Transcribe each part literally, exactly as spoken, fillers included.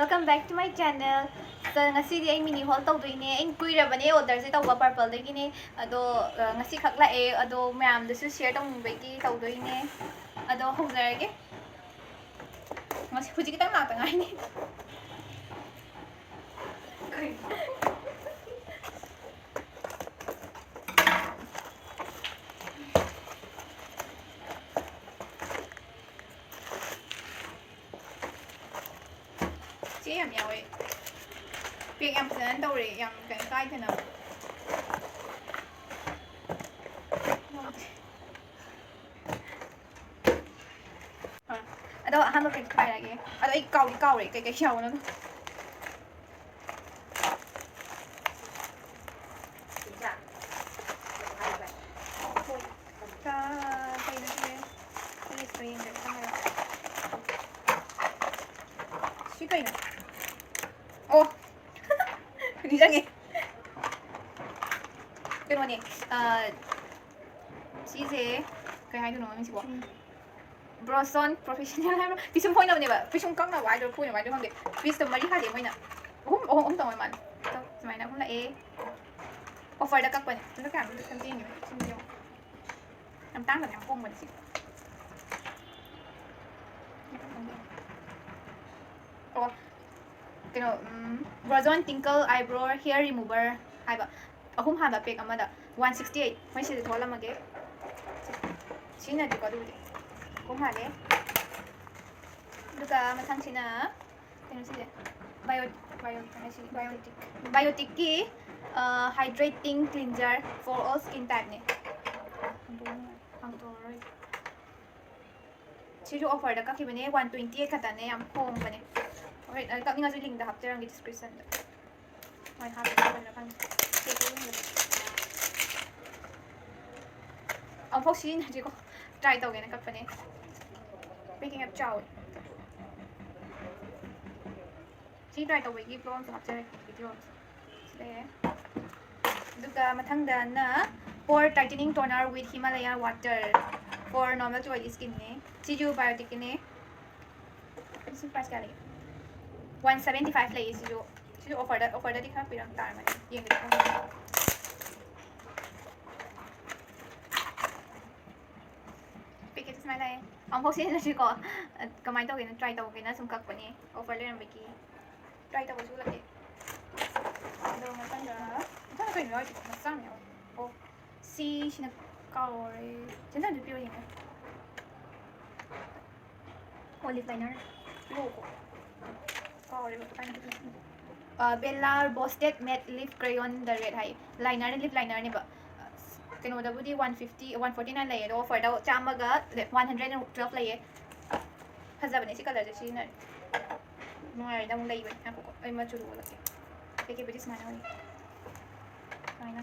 Welcome back to my channel. So, ꯉꯁꯤꯗꯤ ꯑꯩ mini haul ꯇꯧꯗꯣꯏꯅꯦ꯫ ꯑꯩꯅ ꯀꯨꯏꯔꯕꯅꯦ orderꯁꯦ ꯇꯧꯕ, Purpleꯗꯒꯤꯅꯦ꯫ ꯑꯗꯣ, ꯑ, ꯉꯁꯤꯈꯛ ꯂꯥꯛꯑꯦ꯫ ꯑꯗꯣ ꯃꯌꯥꯝꯗꯁꯨ share ꯇꯧꯅꯤꯡꯕꯒꯤ ꯇꯧꯗꯣꯏꯅꯦ꯫ ꯑꯗꯣ ꯍꯧꯖꯔꯒꯦ꯫ ꯉꯁꯤ, ꯍꯧꯖꯤꯛ ꯈꯤꯇꯪ ꯂꯥꯛꯇ ꯉꯥꯏꯅꯤ꯫ ꯆꯦ ꯌꯥꯝ ꯌꯥꯎꯋꯦ꯫ Pack ꯌꯥꯝ ꯐꯖꯅ ꯇꯧꯔꯦ, ꯌꯥꯝ ꯀꯩꯅꯣ ꯀꯥꯏꯗꯅ꯫ ꯑ, ꯑꯗꯣ ꯑꯍꯥꯟꯕ pack ꯄꯥꯏꯔꯒꯦ꯫ ꯑꯗꯣ ꯑꯩ ꯀꯥꯎꯗꯤ ꯀꯥꯎꯔꯦ ꯀꯩꯀꯩ ꯌꯥꯎꯕꯅꯣ꯫ ꯀ-, ꯀꯩꯅꯣ ꯁꯤꯁꯦ? ꯑꯩꯒꯤ screenꯁꯦ ꯈꯤꯇꯪ ꯍꯥꯏꯔꯛꯑꯣ꯫ ꯁꯤ ꯀꯩꯅꯣ? ꯑꯣ! ꯅꯤꯡꯁꯤꯡꯉꯦ꯫ ꯀꯩꯅꯣꯅꯦ, ꯑ, ꯁꯤꯁꯦ ꯀꯩ ꯍꯥꯏꯗꯣꯏꯅꯣ ꯃꯃꯤꯡꯁꯤꯕꯣ? ꯎꯝ꯫ Broson Professional ꯍꯥꯏꯕ꯭ꯔꯣ? ꯄꯤꯁꯨꯝ ꯐꯣꯏꯅꯕꯅꯦꯕ꯫ ꯄꯤꯁꯨꯝ ꯀꯛꯅꯕ ꯍꯥꯏꯗꯣꯏꯔꯥ ꯐꯣꯏꯅꯕ ꯍꯥꯏꯗꯣꯏꯔꯥ ꯈꯪꯗꯦ꯫ Pieceꯇꯣ ꯃꯔꯤ ꯍꯥꯜꯂꯦ ꯃꯣꯏꯅ꯫ ꯑꯍꯨꯝ, ꯑꯍꯨꯝ, ꯑꯍꯨꯝ ꯇꯧꯕ ꯃꯥꯜꯂꯦ꯫ ꯁꯨꯃꯥꯏꯅ ꯑꯍꯨꯝ ꯂꯥꯛꯑꯦ꯫ Offerꯗ ꯀꯛꯄꯅꯦ꯫ ꯂꯨꯄꯥ ꯀꯌꯥꯅꯣ? ꯂꯨꯄꯥ seventy ꯌꯦꯡꯉꯦ꯫ ꯁꯤꯡꯗꯤ ꯌꯦꯡꯉꯣ꯫ ꯌꯥꯝ ꯇꯥꯡꯗꯕꯅꯦ, ꯌꯥꯝ ꯍꯣꯡꯕꯅꯦ ꯁꯤ꯫ ꯑꯣ, ꯀꯩꯅꯣ, ꯎꯝ, Broson Tinkle Eyebrow Hair Remover ꯍꯥꯏꯕ꯫ ꯑꯍꯨꯝ ꯍꯥꯟꯕ pack ꯑꯃꯗ one sixty eight꯫ ꯃꯣꯏ ꯁꯤꯗ ꯊꯣꯛꯍꯜꯂꯝꯃꯒꯦ꯫ ꯁꯤꯖꯤꯟꯅꯗ꯭ꯔꯤꯀꯣ ꯑꯗꯨꯕꯨꯗꯤ꯫ ꯑꯍꯨꯝ ꯍꯥꯜꯂꯦ꯫ ꯑꯗꯨꯒ ꯃꯊꯪꯁꯤꯅ ꯀꯩꯅꯣ ꯁꯤꯁꯦ, Bio-, Bio-, ꯀꯩ ꯍꯥꯏꯁꯤꯒꯦ? Biotic꯫ Bioticꯀꯤ, ꯑ, Hydrating Cleanser for all skin typeꯅꯦ꯫ ꯍꯥꯡꯗꯣꯛꯑꯔꯣꯏꯒꯦ꯫ ꯁꯤꯁꯨ offerꯗ ꯀꯛꯈꯤꯕꯅꯦ, one twenty eight ꯈꯛꯇꯅꯦ, ꯌꯥꯝ ꯍꯣꯡꯕꯅꯦ꯫ ꯍꯣꯔꯦꯟ, ꯑ, ꯀꯛꯅꯤꯡꯉꯁꯨ linkꯇ ꯍꯥꯞꯆꯔꯝꯒꯦ descriptionꯗ꯫ ꯍꯣꯏ, ꯍꯥꯞꯄꯅꯦ, ꯀꯩꯅꯣ ꯈꯪꯗꯦ꯫ ꯑꯃꯨꯛꯐꯥꯎ ꯁꯤꯖꯤꯟꯅꯗ꯭ꯔꯤꯀꯣ, try ꯇꯧꯒꯦꯅ ꯀꯛꯄꯅꯦ꯫ Packing ꯌꯥꯝ ꯆꯥꯎꯋꯦ꯫ ꯁꯤ try ꯇꯧꯕꯒꯤ vlogꯁꯨ ꯍꯥꯞꯆꯔꯒꯦ, video ꯑꯃꯁꯨ꯫ ꯁꯤ ꯂꯩꯔꯦ꯫ ꯑꯗꯨꯒ ꯃꯊꯪꯗꯅ Pore Tightening Toner with Himalaya Water for normal to oily skinꯅꯦ꯫ ꯁꯤꯁꯨ Bioticꯀꯤꯅꯦ꯫ ꯁꯤ price ꯀꯌꯥ ꯂꯩꯒꯦ? One seventy five ꯂꯩꯌꯦ ꯁꯤꯁꯨ꯫ ꯁꯤꯁꯨ ꯑꯣꯐꯔꯗ, ꯑꯣꯐꯔꯗꯗꯤ ꯈꯔ ꯄꯤꯔꯝ ꯇꯥꯔꯝꯃꯅꯤ꯫ ꯌꯦꯡꯒꯦ꯫ ꯄꯦꯀꯦꯠ ꯁꯨꯃꯥꯏꯅ ꯂꯥꯛꯑꯦ꯫ ꯑꯃꯨꯛꯐꯥꯎ ꯁꯤꯖꯤꯟꯅꯗ꯭ꯔꯤꯀꯣ꯫ ꯀꯃꯥꯏꯅ ꯇꯧꯒꯦꯅ ꯇ꯭ꯔꯥꯏ ꯇꯧꯒꯦꯅ ꯁꯨꯝ ꯀꯛꯄꯅꯦ꯫ ꯑꯣꯐꯔ ꯂꯩꯔꯝꯕꯒꯤ ꯇ꯭ꯔꯥꯏ ꯇꯧꯕꯁꯨ ꯎꯠꯂꯛꯀꯦ꯫ ꯑꯗꯣ ꯃꯊꯪꯗ, ꯃꯊꯪꯗ ꯀꯩꯅꯣ ꯌꯥꯎꯔꯤꯁꯤꯕꯣ? ꯃꯆꯥ ꯑꯃ ꯌꯥꯎꯔꯤ꯫ ꯑꯣ, ꯁꯤꯁꯤꯅ ꯀꯥꯎꯔꯦ꯫ ꯆꯦꯟꯖꯟꯗꯨ ꯄꯤꯌꯣ ꯌꯦꯡꯉꯦ꯫ ꯑꯣ, ꯂꯤꯞ ꯂꯥꯏꯅꯔ꯫ ꯂꯣꯀꯣ꯫ ꯀꯥꯎꯔꯦꯕ ꯀꯗꯥꯏꯗꯅꯣ꯫ ꯑ, Bella Boss That Matte Lip Crayon The Red ꯍꯥꯏ꯫ ꯂꯥꯏꯅꯔꯅꯦ, ꯂꯤꯞ ꯂꯥꯏꯅꯔꯅꯦꯕ꯫ ꯑꯁ, ꯀꯩꯅꯣꯗꯕꯨꯗꯤ one fifty, one forty nine ꯂꯩꯌꯦ, ꯑꯗꯣ ꯑꯣꯐꯔꯗ ꯆꯥꯝꯃꯒ one hundred twelve ꯂꯩꯌꯦ꯫ ꯐꯖꯕꯅꯦ ꯁꯤ ꯀꯂꯔꯁꯦ ꯁꯤꯖꯤꯟꯅꯔꯦ꯫ ꯅꯨꯡꯉꯥꯏꯔꯦꯗ ꯑꯃꯨꯛ ꯂꯩꯕꯅꯦ꯫ ꯉꯥꯏꯈꯣꯀꯣ, ꯑꯩ ꯃꯆꯨꯗꯣ ꯑꯣꯜꯂꯛꯀꯦ꯫ ꯀꯩꯀꯩꯕꯨꯗꯤ ꯁꯨꯃꯥꯏꯅ ꯑꯣꯏ꯫ ꯁꯨꯃꯥꯏꯅ꯫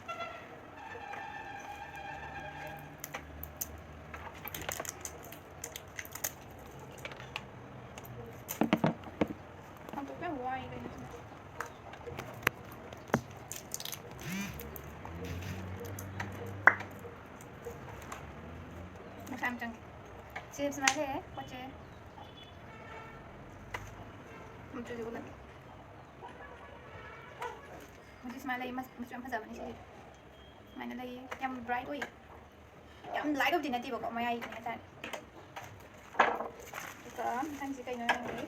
ꯍꯥꯡꯗꯣꯛꯄ ꯌꯥꯝ ꯋꯥꯏ ꯀꯩꯅꯣ ꯁꯤꯅ꯫ ꯃꯁꯥ ꯌꯥꯝ ꯆꯪꯉꯦ꯫ ꯁꯤ ꯁꯨꯃꯥꯏꯅ ꯂꯩꯔꯦ ꯄꯣꯠꯁꯦ꯫ ꯃꯆꯨꯁꯦ ꯎꯠꯂꯛꯀꯦ꯫ ꯃꯆꯨ ꯁꯨꯃꯥꯏꯅ ꯂꯩ, ꯃꯆꯨ ꯌꯥꯝ ꯐꯖꯕꯅꯦ ꯁꯤꯁꯦ꯫ ꯁꯨꯃꯥꯏꯅ ꯂꯩꯌꯦ꯫ ꯌꯥꯝ ꯕ꯭ꯔꯥꯏꯠ ꯑꯣꯏꯌꯦ꯫ ꯌꯥꯝ ꯂꯥꯏꯠ ꯑꯣꯏꯕꯗꯤ ꯅꯠꯇꯦꯕꯀꯣ, ꯃꯌꯥꯏꯒꯤꯅꯦ ꯍꯥꯏꯇꯥꯔꯦ꯫ ꯑꯗꯨꯒ ꯃꯊꯪꯁꯦ ꯀꯩꯅꯣ ꯌꯦꯡꯒꯦ꯫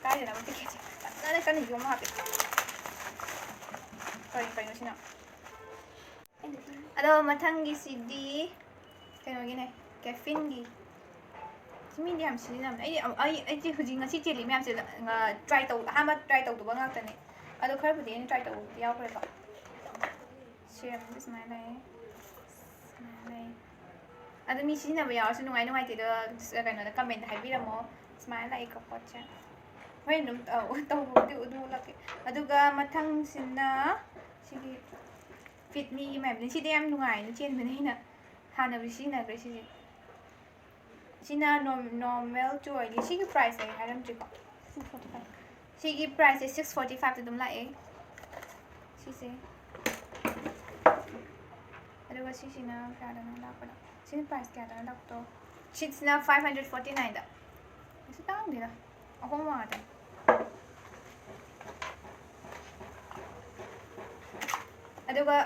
ꯀꯥꯏꯗꯅꯣ ꯇꯤꯀꯦꯠꯁꯦ ꯐꯖꯅ ꯀꯟꯅ ꯌꯣꯝꯃ ꯍꯥꯞꯄꯦ꯫ ꯀꯔꯤ, ꯀꯩꯅꯣ ꯁꯤꯅ? ꯑꯗꯣ ꯃꯊꯪꯒꯤꯁꯤꯗꯤ ꯀꯩꯅꯣꯒꯤꯅꯦ, ꯀꯦꯐꯤꯟꯒꯤ꯫ ꯁꯤ ꯃꯤꯗꯤ ꯌꯥꯝ ꯁꯤꯖꯤꯟꯅꯕꯅꯦ꯫ ꯑꯩꯗꯤ ꯑꯃꯨꯛ-, ꯑꯩ, ꯑꯩꯗꯤ ꯍꯧꯖꯤꯛ ꯉꯁꯤ ꯆꯦꯜꯂꯤ ꯃꯌꯥꯝꯁꯦ, ꯑ, ꯇ꯭ꯔꯥꯏ ꯇꯧ-, ꯑꯍꯥꯟꯕ ꯇ꯭ꯔꯥꯏ ꯇꯧꯗꯕ ꯉꯥꯛꯇꯅꯦ꯫ ꯑꯗꯣ ꯈꯔꯕꯨꯗꯤ ꯑꯩꯅ ꯇ꯭ꯔꯥꯏ ꯇꯧꯕꯕꯨꯗꯤ ꯌꯥꯎꯈ꯭ꯔꯦꯀꯣ꯫ ꯁꯤꯔꯝꯁꯦ ꯁꯨꯃꯥꯏꯅ ꯂꯩ꯫ ꯁꯨꯃꯥꯏꯅ ꯂꯩ꯫ ꯑꯗꯣ ꯃꯤ ꯁꯤꯖꯤꯟꯅꯕ ꯌꯥꯎꯔꯁꯨ ꯅꯨꯡꯉꯥꯏ ꯅꯨꯡꯉꯥꯏꯇꯦꯗꯣ, ꯀꯩꯅꯣꯗ ꯀꯃꯦꯟꯗ ꯍꯥꯏꯕꯤꯔꯝꯃꯣ꯫ ꯁꯨꯃꯥꯏꯅ ꯂꯥꯛꯑꯦꯀꯣ ꯄꯣꯠꯁꯦ꯫ ꯍꯣꯔꯦꯟ ꯑꯗꯨꯝ, ꯑ, ꯇꯧꯕꯕꯨꯗꯤ ꯑꯗꯨꯝ ꯎꯠꯂꯛꯀꯦ꯫ ꯑꯗꯨꯒ ꯃꯊꯪꯁꯤꯅ ꯁꯤꯒꯤ ꯐꯤꯠꯃꯤꯒꯤ ꯃꯌꯥꯝꯅꯤ꯫ ꯁꯤꯗꯤ ꯌꯥꯝ ꯅꯨꯡꯉꯥꯏꯅ ꯆꯦꯟꯕꯅꯦ, ꯑꯩꯅ ꯍꯥꯟꯅꯕꯨꯗꯤ ꯁꯤꯖꯤꯟꯅꯈ꯭ꯔꯦ ꯁꯤꯁꯦ꯫ ꯁꯤꯅ ꯅꯣꯔ-, ꯅꯣꯔꯃꯦꯜ ꯆꯣꯏꯒꯤ꯫ ꯁꯤꯒꯤ ꯄ꯭ꯔꯥꯏꯁꯁꯦ ꯑꯩ ꯍꯥꯏꯔꯝꯗ꯭ꯔꯤꯀꯣ꯫ ꯁꯤꯒꯤ ꯄ꯭ꯔꯥꯏꯁꯁꯦ six forty fiveꯇ ꯑꯗꯨꯝ ꯂꯥꯛꯑꯦ꯫ ꯁꯤꯁꯦ꯫ ꯑꯗꯨꯒ ꯁꯤꯁꯤꯅ ꯀꯌꯥꯗꯅꯣ ꯂꯥꯛꯄꯗꯣ? ꯁꯤꯅ ꯄ꯭ꯔꯥꯏꯁ ꯀꯌꯥꯗꯅꯣ ꯂꯥꯛꯄꯗꯣ? ꯁꯤꯁꯤꯅ ꯐꯥꯏꯚ ꯍꯟꯗ꯭ꯔꯦꯠ ꯐꯣꯔꯇꯤ ꯅꯥꯏꯟꯗ꯫ ꯀꯩꯁꯨ ꯇꯥꯡꯗꯦꯗ, ꯑꯍꯣꯡꯕ ꯉꯥꯛꯇꯅꯤ꯫ ꯑꯗꯨꯒ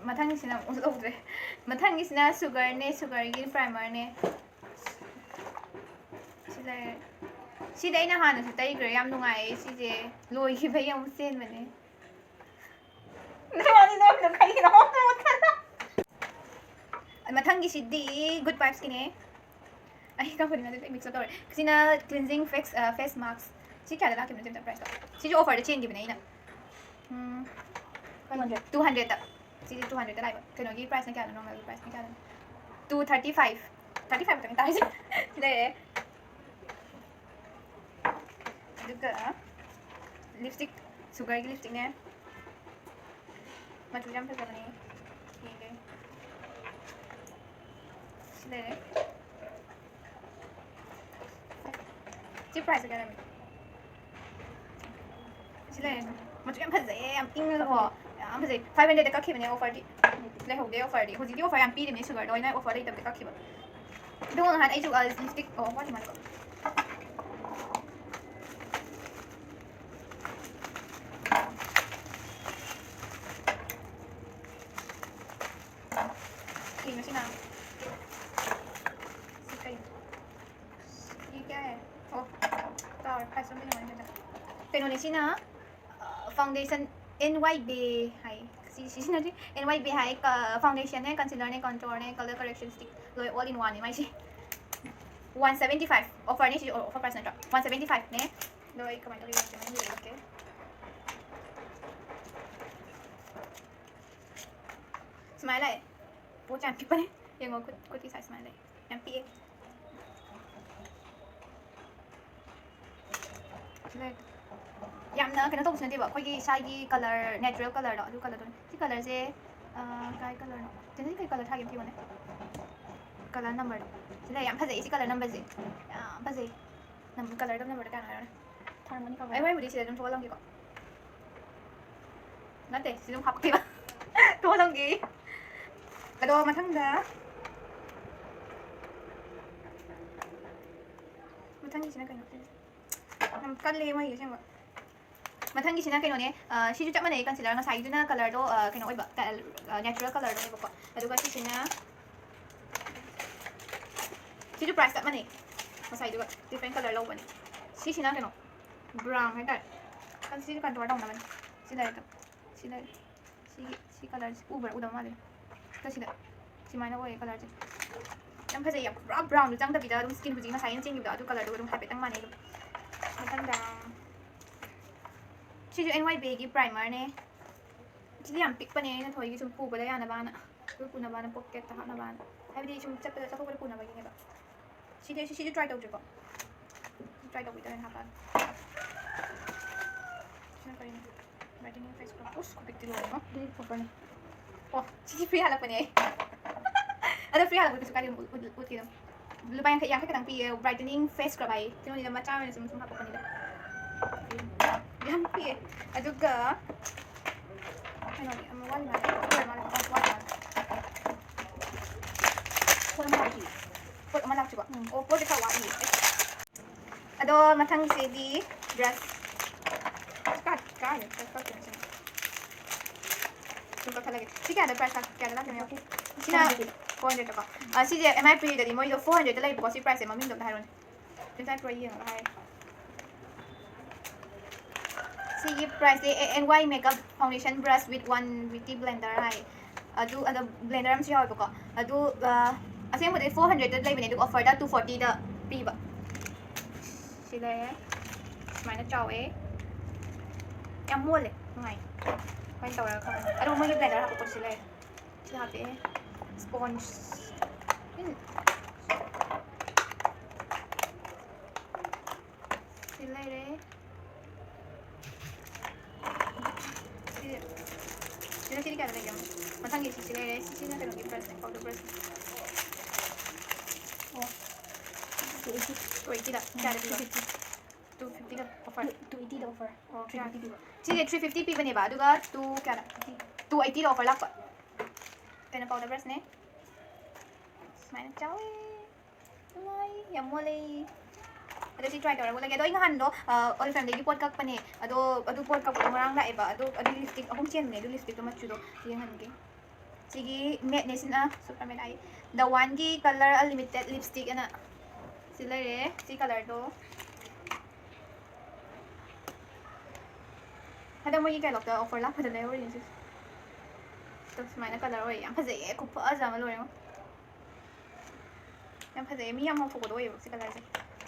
ꯃꯊꯪꯒꯤꯁꯤꯅ ꯑꯃꯨꯛ ꯂꯧꯗ꯭ꯔꯦ꯫ ꯃꯊꯪꯒꯤꯁꯤꯅ ꯁꯨꯒꯔꯅꯦ, ꯁꯨꯒꯔꯒꯤ ꯄ꯭ꯔꯥꯏꯃꯔꯅꯦ꯫ ꯁꯤ ꯂꯩꯔꯦ꯫ ꯁꯤꯗꯤ ꯑꯩꯅ ꯍꯥꯟꯅꯁꯨ ꯇꯩꯈ꯭ꯔꯦ, ꯌꯥꯝ ꯅꯨꯡꯉꯥꯏꯌꯦ ꯁꯤꯁꯦ꯫ ꯂꯣꯏꯈꯤꯕꯩ ꯑꯃꯨꯛ ꯆꯦꯟꯕꯅꯦ꯫ ꯅꯪ ꯋꯥꯔꯤ ꯅꯣꯛꯏꯗꯣ ꯀꯩꯒꯤꯅꯣ? ꯃꯊꯪꯒꯤꯁꯤꯗꯤ ꯒꯨꯗ ꯚꯥꯏꯞꯁꯀꯤꯅꯦ꯫ ꯑꯩ ꯀꯝꯄꯅꯤ ꯃꯃꯤꯡ ꯃꯤꯛꯁ ꯑꯞ ꯇꯧꯔꯦ꯫ ꯁꯤꯅ ꯀ꯭ꯂꯤꯟꯖꯤꯡ ꯐꯦꯁ, ꯑ, ꯐꯦꯁ ꯃꯥꯁꯛ꯫ ꯁꯤ ꯀꯌꯥꯗ ꯂꯥꯛꯈꯤꯕꯅꯣ ꯆꯦ ꯑꯝꯇ ꯄ꯭ꯔꯥꯏꯁꯇꯣ? ꯁꯤꯁꯨ ꯑꯣꯐꯔꯗ ꯆꯦꯟꯈꯤꯕꯅꯦ ꯑꯩꯅ꯫ ꯎꯝ, ꯇꯨ ꯍꯟꯗ꯭ꯔꯦꯠ꯫ ꯇꯨ ꯍꯟꯗ꯭ꯔꯦꯠꯇ꯫ ꯁꯤꯗꯤ ꯇꯨ ꯍꯟꯗ꯭ꯔꯦꯠꯇ ꯂꯥꯛꯏꯕ꯫ ꯀꯩꯅꯣꯒꯤ ꯄ꯭ꯔꯥꯏꯁꯅ ꯀꯌꯥꯅꯣ? ꯅꯣꯔꯃꯦꯜꯒꯤ ꯄ꯭ꯔꯥꯏꯁꯅ ꯀꯌꯥꯅꯣ? Two thirty five. Thirty five ꯈꯛꯇꯅꯤ ꯇꯥꯔꯤꯁꯦ꯫ ꯁꯤ ꯂꯩꯔꯦ꯫ ꯑꯗꯨꯒ ꯂꯤꯞꯁꯇꯤꯛ, ꯁꯨꯒꯔꯒꯤ ꯂꯤꯞꯁꯇꯤꯛꯅꯦ꯫ ꯃꯆꯨꯁꯦ ꯌꯥꯝ ꯐꯖꯕꯅꯦ꯫ ꯌꯦꯡꯒꯦ꯫ ꯁꯤ ꯂꯩꯔꯦ꯫ ꯁꯤ ꯄ꯭ꯔꯥꯏꯁꯁꯦ ꯀꯌꯥ ꯂꯩꯔꯝꯃꯤ? ꯁꯤ ꯂꯩꯔꯦ꯫ ꯃꯆꯨ ꯌꯥꯝ ꯐꯖꯩꯌꯦ, ꯌꯥꯝ ꯏꯪꯉꯒꯀꯣ꯫ ꯌꯥꯝ ꯐꯖꯩ꯫ ꯐꯥꯏꯚ ꯍꯟꯗ꯭ꯔꯦꯠꯇ ꯀꯛꯈꯤꯕꯅꯦ, ꯑꯣꯐꯔꯗꯤ ꯂꯩꯍꯧꯗꯦ꯫ ꯑꯣꯐꯔꯗꯤ ꯍꯧꯖꯤꯛꯇꯤ ꯑꯣꯐꯔ ꯌꯥꯝ ꯄꯤꯔꯤꯕꯅꯦ, ꯁꯨꯒꯔꯗꯣ ꯑꯩꯅ ꯑꯣꯐꯔ ꯂꯩꯇꯕꯗ ꯀꯛꯈꯤꯕ꯫ ꯑꯗꯨꯒ ꯅꯍꯥꯟ ꯑꯩꯁꯨ, ꯑ, ꯂꯤꯞꯁꯇꯤꯛ, ꯑꯣ, ꯋꯥꯠꯂꯤ ꯃꯥꯜꯂꯦꯀꯣ꯫ ꯀꯩꯅꯣ ꯁꯤꯅ? ꯁꯤ ꯀꯩꯅꯣ? ꯁꯤ ꯀꯌꯥ ꯍꯥꯏ? ꯑꯣ, ꯀꯥꯎꯔꯦ, ꯄ꯭ꯔꯥꯏꯁ ꯑꯝꯇ ꯌꯦꯡꯉꯣ ꯑꯩ꯫ ꯀꯩꯅꯣꯅꯦ ꯁꯤꯅ, ꯑ, ꯐꯥꯎꯟꯗꯦꯁꯟ ꯑꯦꯟ ꯋꯥꯏ ꯕꯦ ꯍꯥꯏ꯫ ꯁꯤ ꯁꯤꯖꯤꯟꯅꯗ꯭ꯔꯤ꯫ ꯑꯦꯟ ꯋꯥꯏ ꯕꯦ ꯍꯥꯏ, ꯀ-, ꯐꯥꯎꯟꯗꯦꯁꯟꯅꯦ, ꯀꯟꯁꯤꯂꯔꯅꯦ, ꯀꯟꯇ꯭ꯔꯣꯔꯅꯦ, ꯀꯂꯔ ꯀꯔꯦꯛꯁꯟ ꯁ꯭ꯇꯤꯛ, ꯂꯣꯏ all in one ꯅꯦ ꯃꯥꯏꯁꯦ꯫ One seventy five. ꯑꯣꯐꯔꯅꯦ ꯁꯤꯁꯨ, ꯑꯣꯐꯔ ꯄ꯭ꯔꯥꯏꯁ ꯅꯠꯇ꯭ꯔꯣ? ꯋꯥꯟ ꯁꯕꯦꯟꯇꯤ ꯐꯥꯏꯚꯅꯦ꯫ ꯑꯗꯣ ꯑꯩ ꯀꯃꯥꯏꯅ ꯇꯧꯒꯦ ꯌꯦꯡꯉꯛꯀꯦ, ꯃꯅꯨꯡꯗ ꯌꯦꯡꯉꯛꯀꯦ꯫ ꯁꯨꯃꯥꯏꯅ ꯂꯥꯛꯑꯦ꯫ ꯄꯣꯠꯁꯦ ꯌꯥꯝ ꯄꯤꯛꯄꯅꯦ꯫ ꯌꯦꯡꯉꯣ, ꯈꯨꯠ, ꯈꯨꯠꯀꯤ ꯁꯥꯏꯖ ꯁꯨꯃꯥꯏꯅ ꯂꯩ꯫ ꯌꯥꯝ ꯄꯤꯛꯑꯦ꯫ ꯁꯤ ꯂꯩ꯫ ꯌꯥꯝꯅ ꯀꯩꯅꯣ ꯇꯧꯕꯁꯨ ꯅꯠꯇꯦꯕ, ꯑꯩꯈꯣꯏꯒꯤ ꯏꯁꯥꯒꯤ ꯀꯂꯔ, ꯅꯦꯆꯔꯦꯜ ꯀꯂꯔꯗꯣ, ꯑꯗꯨ ꯀꯂꯔꯗꯨꯅꯤ꯫ ꯁꯤ ꯀꯂꯔꯁꯦ, ꯑ, ꯀꯥꯏ ꯀꯂꯔꯅꯣ? ꯆꯦꯆꯦ, ꯁꯤ ꯀꯩ ꯀꯂꯔ ꯊꯥꯒꯦ ꯑꯝꯇ ꯌꯦꯡꯉꯣꯅꯦ꯫ ꯀꯂꯔ ꯅꯝꯕꯔꯗꯣ꯫ ꯁꯤ ꯂꯩ, ꯌꯥꯝ ꯐꯖꯩ ꯁꯤ ꯀꯂꯔ ꯅꯝꯕꯔꯁꯦ꯫ ꯌꯥꯝ ꯐꯖꯩ꯫ ꯅꯝ-, ꯀꯂꯔꯗꯣ ꯅꯝꯕꯔꯗꯣ ꯀꯌꯥꯅꯣ ꯍꯥꯏꯔꯣꯅꯦ꯫ ꯊꯥꯔꯝꯒꯅꯤ ꯑꯩ ꯀꯂꯔ꯫ ꯍꯣꯔꯦꯟꯕꯨꯗꯤ ꯁꯤꯗ ꯑꯗꯨꯝ ꯊꯣꯛꯍꯜꯂꯝꯒꯦꯀꯣ꯫ ꯅꯠꯇꯦ, ꯁꯤ ꯑꯗꯨꯝ ꯍꯥꯞꯄꯛꯀꯦꯕ꯫ ꯊꯣꯛꯍꯜꯂꯝꯒꯦ꯫ ꯑꯗꯣ ꯃꯊꯪꯗ, ꯃꯊꯪꯒꯤꯁꯤꯅ ꯀꯩꯅꯣ? ꯌꯥꯝ ꯀꯜꯂꯦ ꯃꯣꯏꯒꯤ ꯑꯁꯦꯡꯕ꯫ ꯃꯊꯪꯒꯤꯁꯤꯅ ꯀꯩꯅꯣꯅꯦ, ꯑ, ꯁꯤꯁꯨ ꯆꯞ ꯃꯥꯟꯅꯩ, concealer ꯉꯁꯥꯏꯒꯤꯗꯨꯅ colourꯗꯣ, ꯑ, ꯀꯩꯅꯣ ꯑꯣꯏꯕ, ꯀ-, ꯑ, natural colourꯗꯨꯅꯦꯕꯀꯣ꯫ ꯑꯗꯨꯒ ꯁꯤꯁꯤꯅ, ꯁꯤꯁꯨ price ꯆꯞ ꯃꯥꯟꯅꯩ ꯉꯁꯥꯏꯗꯨꯒ, different colour ꯂꯧꯕꯅꯦ꯫ ꯁꯤꯁꯤꯅ ꯀꯩꯅꯣ, brown ꯍꯥꯏꯇꯥꯔꯦ꯫ ꯁꯤꯁꯨ contour ꯇꯧꯅꯕꯅꯦ꯫ ꯁꯤ ꯂꯩꯔꯦ ꯑꯗꯨꯝ꯫ ꯁꯤ ꯂꯩꯔꯦ꯫ ꯁꯤꯒꯤ, ꯁꯤ colourꯁꯦ ꯎꯕ꯭ꯔꯥ? ꯎꯗꯕ ꯃꯥꯜꯂꯦ꯫ ꯁꯤꯗ ꯁꯤꯃꯥꯏꯅ ꯑꯣꯏꯌꯦ colourꯁꯦ꯫ ꯌꯥꯝ ꯐꯖꯩꯌꯦ꯫ ꯄꯨꯔꯥ brownꯁꯨ ꯆꯪꯗꯕꯤꯗ ꯑꯗꯨꯝ skin ꯍꯧꯖꯤꯛ ꯉꯁꯥꯏ ꯑꯩꯅ ꯆꯦꯟꯈꯤꯕꯗꯣ ꯑꯗꯨ colourꯗꯨꯒ ꯑꯗꯨꯝ ꯍꯥꯏꯐꯦꯠꯇꯪ ꯃꯥꯟꯅꯩ ꯑꯗꯨꯝ꯫ ꯃꯊꯪꯗ ꯁꯤꯁꯨ N Y Bꯒꯤ primerꯅꯦ꯫ ꯁꯤꯗꯤ ꯌꯥꯝ ꯄꯤꯛꯄꯅꯦ, ꯑꯩꯅ ꯊꯣꯏꯒꯤ ꯁꯨꯝ ꯄꯨꯕꯗ ꯌꯥꯅꯕꯅ, ꯑꯗꯨ ꯄꯨꯅꯕꯅ, pocketꯇ ꯍꯥꯞꯅꯕꯅ, ꯍꯥꯏꯕꯗꯤ ꯁꯨꯝ ꯆꯠꯄꯗ ꯆꯠꯊꯣꯛꯄꯗ ꯄꯨꯅꯕꯒꯤꯅꯦꯕ꯫ ꯁꯤꯗꯤ, ꯁꯤ, ꯁꯤꯗꯤ try ꯇꯧꯗ꯭ꯔꯤꯀꯣ꯫ ꯁꯤ try ꯇꯧꯕꯤꯗ ꯑꯣꯏꯅ ꯍꯥꯞꯄꯛꯑꯒꯦ꯫ ꯁꯤꯅ ꯀꯔꯤꯅꯣ? Brightening face scrub꯫ ꯎꯁ, ꯈꯨꯄꯤꯛꯇꯤ ꯂꯣꯏꯔꯦꯉꯣ꯫ ꯑꯗꯨꯗꯤ pufferꯅꯦ꯫ ꯑꯣ, ꯁꯤꯗꯤ free ꯍꯜꯂꯛꯄꯅꯦ ꯑꯩ꯫ ꯑꯗꯣ free ꯍꯜꯂꯛꯄꯗꯨꯁꯨ ꯀꯥꯏꯗ ꯑꯗꯨꯝ ꯎꯠ-, ꯎꯠ-, ꯎꯠꯀꯦ ꯑꯗꯨꯝ꯫ ꯂꯨꯄꯥ ꯌꯥꯡꯈꯩ, ꯌꯥꯡꯈꯩ ꯈꯛꯇꯪ ꯄꯤꯌꯦ, brightening face scrub ꯍꯥꯏꯌꯦ꯫ ꯀꯩꯅꯣꯅꯤꯗ, ꯃꯆꯥ ꯑꯣꯏꯅ ꯁꯨꯝ, ꯁꯨꯝ ꯍꯥꯞꯄꯛꯄꯅꯤꯗ꯫ ꯌꯥꯝ ꯄꯤꯌꯦ꯫ ꯑꯗꯨꯒ ꯀꯩꯅꯣꯗꯤ ꯑꯃ ꯋꯥꯠꯂꯤ ꯃꯥꯜꯂꯦ꯫ ꯑꯣ, ꯋꯥꯠꯂꯤ ꯃꯥꯜꯂꯦ꯫ ꯄꯣꯠ ꯑꯃ ꯂꯥꯛꯇ꯭ꯔꯤꯕꯣ? ꯎꯝ꯫ ꯑꯣ, ꯄꯣꯠꯁꯦ ꯈꯔ ꯋꯥꯠꯂꯤꯌꯦ꯫ ꯑꯗꯣ ꯃꯊꯪꯁꯤꯗꯤ brush꯫ ꯀꯥꯏ, ꯀꯥꯏꯗ brush ꯀꯛꯇꯣꯏꯅꯣ ꯁꯤꯅ? ꯁꯨꯝ ꯀꯛꯊꯠꯂꯒꯦ꯫ ꯁꯤ ꯀꯌꯥꯗ price ꯂꯥꯛ-, ꯀꯌꯥꯗ ꯂꯥꯛꯇꯣꯏꯅꯣ? ꯁꯤꯅ four hundred꯫ Four hundredꯇꯀꯣ꯫ ꯑ, ꯁꯤꯁꯦ M I Pꯗꯗꯤ ꯃꯣꯏꯗꯣ four hundredꯇ ꯂꯩꯕꯀꯣ, ꯁꯤ priceꯁꯦ ꯃꯃꯤꯡꯗꯣ ꯑꯝꯇ ꯍꯥꯏꯔꯣꯅꯦ꯫ Website ꯄꯨꯔꯥ ꯌꯦꯡꯉꯒ ꯍꯥꯏꯔꯒꯦ꯫ ꯁꯤꯒꯤ priceꯁꯦ A N Y Makeup Foundation Brush with one beauty blender ꯍꯥꯏ꯫ ꯑꯗꯨ, ꯑꯗ blender ꯑꯃꯁꯨ ꯌꯥꯎꯋꯦꯕꯀꯣ꯫ ꯑꯗꯨ, ꯑ, ꯑꯁꯦꯡꯕꯗꯤ four hundredꯇ ꯂꯩꯕꯅꯦ, ꯑꯗꯨꯒ offerꯗ two fortyꯗ ꯄꯤꯕ꯫ ꯁꯤ ꯂꯩꯔꯦ꯫ ꯁꯨꯃꯥꯏꯅ ꯆꯥꯎꯋꯦ꯫ ꯌꯥꯝ ꯃꯣꯜꯂꯦ꯫ ꯅꯨꯡꯉꯥꯏ꯫ ꯁꯨꯃꯥꯏꯅ ꯇꯧꯔꯒ ꯈꯪꯉꯅꯤ꯫ ꯑꯗꯨꯒ ꯃꯣꯏꯒꯤ blender ꯍꯥꯞꯄ ꯄꯣꯠꯁꯤ ꯂꯩꯔꯦ꯫ ꯁꯤ ꯍꯥꯞꯄꯛꯑꯦ꯫ Sponge꯫ ꯎꯝ꯫ ꯁꯤ ꯂꯩꯔꯦ꯫ ꯁꯤ, ꯁꯤꯅ ꯁꯤꯗꯤ ꯀꯌꯥꯗ ꯂꯩꯒꯦ? ꯃꯊꯪꯒꯤ ꯁꯤꯁꯤ ꯂꯩꯔꯦ꯫ ꯁꯤꯁꯤꯅ ꯀꯩꯅꯣꯒꯤ brushꯅꯦ, powder brushꯅꯦ꯫ ꯑꯣ꯫ Two eightyꯗ꯫ ꯀꯌꯥꯗ ꯄꯤꯕ? Two fiftyꯗ offer꯫ Two eightyꯗ offer꯫ ꯑꯣ, ꯀꯌꯥ? Three fifty ꯄꯤꯕ꯫ ꯁꯤꯁꯦ three fifty ꯄꯤꯕꯅꯦꯕ, ꯑꯗꯨꯒ two ꯀꯌꯥꯗ? Two eightyꯗ offer ꯂꯥꯛꯄ꯫ ꯀꯩꯅꯣ ꯄꯥꯎꯗꯔ ꯕ꯭ꯔꯁꯅꯦ꯫ ꯁꯨꯃꯥꯏꯅ ꯆꯥꯎꯋꯦ꯫ ꯅꯨꯡꯉꯥꯏ꯫ ꯌꯥꯝ ꯃꯣꯜꯂꯦ꯫ ꯑꯗꯣ ꯁꯤ ꯇ꯭ꯔꯥꯏ ꯇꯧꯔꯒ ꯎꯠꯂꯒꯦ꯫ ꯑꯗꯣ ꯑꯩ ꯅꯍꯥꯟꯗꯣ ꯑꯣꯔꯤꯐ꯭ꯂꯦꯝꯗꯒꯤ ꯄꯣꯠ ꯀꯛꯄꯅꯦ꯫ ꯑꯗꯣ ꯑꯗꯨ ꯄꯣꯠ ꯀꯛꯄꯗꯣ ꯉꯔꯥꯡ ꯂꯥꯛꯑꯦꯕ꯫ ꯑꯗꯣ ꯑꯗꯨ ꯂꯤꯞꯁꯇꯤꯛ ꯑꯍꯨꯝ ꯆꯦꯟꯕꯅꯦ꯫ ꯑꯗꯨ ꯂꯤꯞꯁꯇꯤꯛꯇꯣ ꯃꯆꯨꯗꯣ ꯌꯦꯡꯍꯟꯒꯦ꯫ ꯁꯤꯒꯤ ꯃꯦꯠꯅꯦ ꯁꯤꯅ, ꯁꯨꯄꯔ ꯃꯦꯠ ꯍꯥꯏ, ꯗꯋꯥꯟꯒꯤ ꯀꯂꯔ ꯑꯟꯂꯤꯃꯤꯇꯦꯠ ꯂꯤꯞꯁꯇꯤꯛ ꯑꯅ ꯁꯤ ꯂꯩꯔꯦ꯫ ꯁꯤ ꯀꯂꯔꯗꯣ ꯍꯟꯗꯛ ꯃꯣꯏꯒꯤ ꯀꯦꯂꯣꯛꯇ ꯑꯣꯐꯔ ꯂꯥꯛꯄꯗ ꯂꯩꯍꯧꯔꯤꯅꯦ ꯁꯤꯁꯦ꯫ ꯑꯗꯣ ꯁꯨꯃꯥꯏꯅ ꯀꯂꯔ ꯑꯣꯏꯌꯦ꯫ ꯌꯥꯝ ꯐꯖꯩꯌꯦ꯫ ꯈꯨꯐꯖ ꯑꯃ ꯂꯣꯏꯔꯦꯉꯣ꯫ ꯌꯥꯝ ꯐꯖꯩꯌꯦ꯫ ꯃꯤ ꯌꯥꯝ ꯉꯧꯊꯣꯛꯄꯗꯣ ꯑꯣꯏꯌꯦꯕ ꯁꯤ ꯀꯂꯔꯁꯦ꯫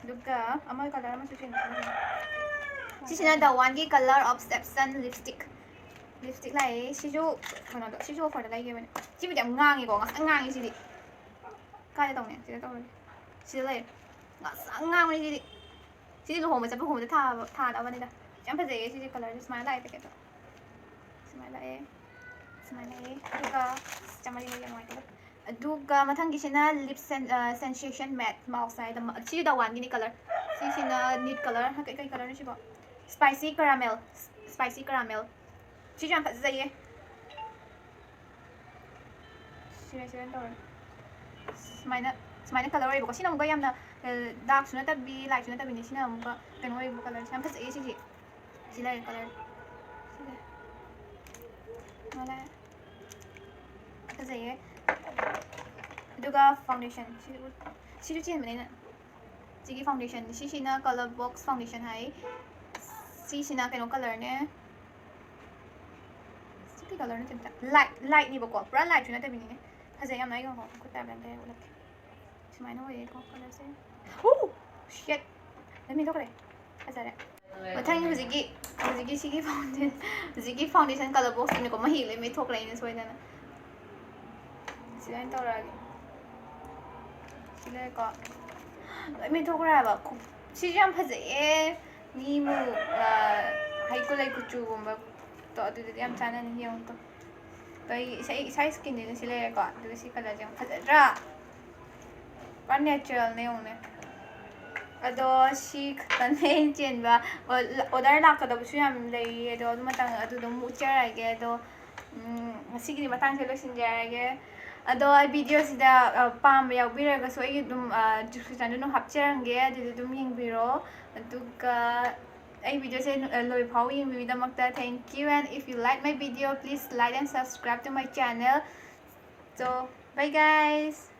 ꯑꯗꯨꯒ ꯑꯃ ꯀꯂꯔ ꯑꯃꯁꯨ ꯆꯦꯟꯕ ꯑꯃ ꯂꯩ꯫ ꯁꯤꯁꯤꯅ ꯗꯋꯥꯟꯒꯤ ꯀꯂꯔ ꯑꯣꯐ ꯁꯦꯞꯁꯟ ꯂꯤꯞꯁꯇꯤꯛ꯫ ꯂꯤꯞꯁꯇꯤꯛ ꯂꯥꯛꯑꯦ꯫ ꯁꯤꯁꯨ ꯀꯩꯅꯣꯗꯣ, ꯁꯤꯁꯨ ꯑꯣꯐꯔꯗ ꯂꯩꯈꯤꯕꯅꯦ꯫ ꯁꯤꯕꯨꯗꯤ ꯌꯥꯝ ꯉꯥꯡꯉꯤꯀꯣ꯫ ꯉꯁꯪ ꯉꯥꯡꯉꯤ ꯁꯤꯗꯤ꯫ ꯀꯥꯏꯗ ꯇꯧꯅꯤ? ꯁꯤꯗ ꯇꯧꯔꯒꯦ꯫ ꯁꯤꯗ ꯂꯩꯔꯦ꯫ ꯉꯁꯪ ꯉꯥꯡꯕꯅꯤ ꯁꯤꯗꯤ꯫ ꯁꯤꯗꯤ ꯂꯨꯍꯣꯡꯕ ꯆꯠꯄ ꯈꯣꯠꯄꯗ ꯊꯥꯕ, ꯊꯥꯅꯕꯅꯤꯗ꯫ ꯌꯥꯝ ꯐꯖꯩꯌꯦ ꯁꯤꯁꯦ ꯀꯂꯔꯁꯦ꯫ ꯁꯨꯃꯥꯏꯅ ꯂꯥꯛꯑꯦ ꯄꯦꯀꯦꯠꯇꯣ꯫ ꯁꯨꯃꯥꯏꯅ ꯂꯥꯛꯑꯦ꯫ ꯁꯨꯃꯥꯏꯅ ꯂꯥꯛꯑꯦ꯫ ꯑꯗꯨꯒ ꯆꯥꯃꯔꯤ ꯂꯩ, ꯌꯥꯝ ꯅꯨꯡꯉꯥꯏꯇꯦꯗ꯫ ꯑꯗꯨꯒ ꯃꯊꯪꯒꯤꯁꯤꯅ ꯂꯤꯞ ꯁꯦꯟ-, ꯑ, ꯁꯦꯟꯁꯦꯁꯟ ꯃꯦꯠ ꯃꯥꯎꯁ ꯍꯥꯏꯗ ꯃ-, ꯁꯤꯁꯨ ꯗꯋꯥꯟꯒꯤꯅꯤ ꯀꯂꯔ꯫ ꯁꯤꯁꯤꯅ ꯅꯤꯠ ꯀꯂꯔ꯫ ꯀꯩ, ꯀꯩ ꯀꯂꯔꯅꯣ ꯁꯤꯕꯣ? ꯁ꯭ꯄꯥꯏꯁꯤ ꯀꯔꯥꯃꯦꯜ꯫ ꯁ꯭ꯄꯥꯏꯁꯤ ꯀꯔꯥꯃꯦꯜ꯫ ꯁꯤꯁꯨ ꯌꯥꯝ ꯐꯖꯩꯌꯦ꯫ ꯁꯤꯔ, ꯁꯤꯔ ꯇꯧꯔꯦ꯫ ꯁꯨꯃꯥꯏꯅ, ꯁꯨꯃꯥꯏꯅ ꯀꯂꯔ ꯑꯣꯏꯌꯦꯕꯀꯣ꯫ ꯁꯤꯅ ꯑꯃꯨꯛꯀ ꯌꯥꯝꯅ, ꯑ, ꯗꯥꯔꯛꯁꯨ ꯅꯠꯇꯕꯤ, ꯂꯥꯏꯠꯁꯨ ꯅꯠꯇꯕꯤꯅꯤ꯫ ꯁꯤꯅ ꯑꯃꯨꯛꯀ ꯀꯩꯅꯣ ꯑꯣꯏꯌꯦꯕ ꯀꯂꯔꯁꯦ꯫ ꯌꯥꯝ ꯐꯖꯩꯌꯦ ꯁꯤꯁꯦ꯫ ꯁꯤ ꯂꯩꯔꯦ ꯀꯂꯔ꯫ ꯁꯤꯁꯦ꯫ ꯃꯥ ꯂꯥꯛꯑꯦ꯫ ꯐꯖꯩꯌꯦ꯫ ꯑꯗꯨꯒ ꯐꯥꯎꯟꯗꯦꯁꯟ꯫ ꯁꯤꯁꯨ, ꯁꯤꯁꯨ ꯆꯦꯟꯕꯅꯦ ꯑꯩꯅ꯫ ꯁꯤꯒꯤ ꯐꯥꯎꯟꯗꯦꯁꯟ, ꯁꯤꯁꯤꯅ ꯀꯂꯔ ꯕꯣꯛꯁ ꯐꯥꯎꯟꯗꯦꯁꯟ ꯍꯥꯏ꯫ ꯁꯤꯁꯤꯅ ꯀꯩꯅꯣ ꯀꯂꯔꯅꯦ꯫ ꯁꯤ ꯀꯩ ꯀꯂꯔꯅꯣ ꯆꯦ ꯃꯆꯥ? ꯂꯥꯏꯠ, ꯂꯥꯏꯠꯅꯦꯕꯀꯣ, ꯄꯨꯔꯥ ꯂꯥꯏꯠꯁꯨ ꯅꯠꯇꯕꯤꯅꯤꯅꯦ꯫ ꯐꯖꯩ ꯌꯥꯝꯅ, ꯑꯩ ꯉꯥꯏꯈꯣ ꯈꯨꯠꯇ ꯑꯝꯇ ꯎꯠꯂꯛꯀꯦ꯫ ꯁꯨꯃꯥꯏꯅ ꯑꯣꯏꯌꯦꯀꯣ ꯀꯂꯔꯁꯦ꯫ ꯍꯨ! Shit! ꯂꯣꯏ ꯃꯦꯠꯊꯣꯛꯈ꯭ꯔꯦ꯫ ꯐꯖꯔꯦ꯫ ꯃꯊꯪ ꯍꯧꯖꯤꯛꯀꯤ, ꯍꯧꯖꯤꯛꯀꯤ ꯁꯤꯒꯤ ꯐꯥꯎꯟꯗꯦ-, ꯍꯧꯖꯤꯛꯀꯤ ꯐꯥꯎꯟꯗꯦꯁꯟ ꯀꯂꯔ ꯕꯣꯛꯁꯇꯨꯅꯤꯀꯣ, ꯃꯍꯤ ꯂꯣꯏ ꯃꯦꯠꯊꯣꯛꯈ꯭ꯔꯦ ꯑꯩꯅ ꯁꯣꯏꯗꯅ꯫ ꯁꯤꯗ ꯑꯣꯏꯅ ꯇꯧꯔꯛꯑꯒꯦ꯫ ꯁꯤ ꯂꯩꯔꯦꯀꯣ꯫ ꯂꯣꯏ ꯃꯦꯠꯊꯣꯛꯈ꯭ꯔꯦ ꯍꯥꯏꯕ꯫ ꯈꯨ-, ꯁꯤꯁꯨ ꯌꯥꯝ ꯐꯖꯩꯌꯦ꯫ ꯃꯤꯕꯨ, ꯑ, ꯍꯩꯀꯨ ꯂꯩ ꯀꯨꯆꯨꯒꯨꯝꯕ ꯇꯣ, ꯑꯗꯨꯗꯗꯤ ꯌꯥꯝ ꯆꯥꯟꯅꯅꯤ꯫ ꯌꯦꯡꯉꯨ ꯇꯣ꯫ ꯇꯣ, ꯑꯩ ꯏꯁꯥ, ꯏꯁꯥ ꯁ꯭ꯀꯤꯟꯗꯨꯅ ꯁꯤ ꯂꯩꯔꯦꯀꯣ꯫ ꯑꯗꯨꯒ ꯁꯤ ꯀꯂꯔꯁꯦ ꯌꯥꯝ ꯐꯖꯗ꯭ꯔꯥ? ꯄꯨꯔꯥ ꯅꯦꯆꯔꯦꯜꯅꯦ ꯌꯦꯡꯉꯨꯅꯦ꯫ ꯑꯗꯣ ꯁꯤ ꯈꯛꯇꯅꯦ ꯑꯩꯅ ꯆꯦꯟꯕ꯫ ꯑꯣ-, ꯑꯣꯔꯗꯔ ꯂꯥꯛꯀꯗꯕꯁꯨ ꯌꯥꯝ ꯂꯩꯔꯤ꯫ ꯑꯗꯣ ꯑꯗꯨ ꯃꯇꯥꯡ ꯑꯗꯨꯗ ꯑꯃꯨꯛ ꯎꯠꯆꯔꯛꯑꯒꯦ꯫ ꯑꯗꯣ ꯎꯝ, ꯉꯁꯤꯒꯤꯗꯤ ꯃꯇꯥꯡꯁꯦ ꯂꯣꯏꯁꯤꯟꯖꯔꯒꯦ꯫ ꯑꯗꯣ ꯑꯩ videoꯁꯤꯗ, ꯑ, ꯄꯥꯝꯕ ꯌꯥꯎꯕꯤꯔꯒꯁꯨ ꯑꯩꯒꯤ ꯑꯗꯨꯝ, ꯑ, descriptionꯗ ꯑꯗꯨꯝ ꯍꯥꯞꯆꯔꯝꯒꯦ, ꯑꯗꯨꯗ ꯑꯗꯨꯝ ꯌꯦꯡꯕꯤꯔꯣ꯫ ꯑꯗꯨꯒ ꯑꯩ videoꯁꯦ, ꯑ, ꯂꯣꯏ ꯐꯥꯎ ꯌꯦꯡꯕꯤꯕꯒꯤꯗꯃꯛꯇ thank you, and if you like my video, please like and subscribe to my channel. So, bye guys!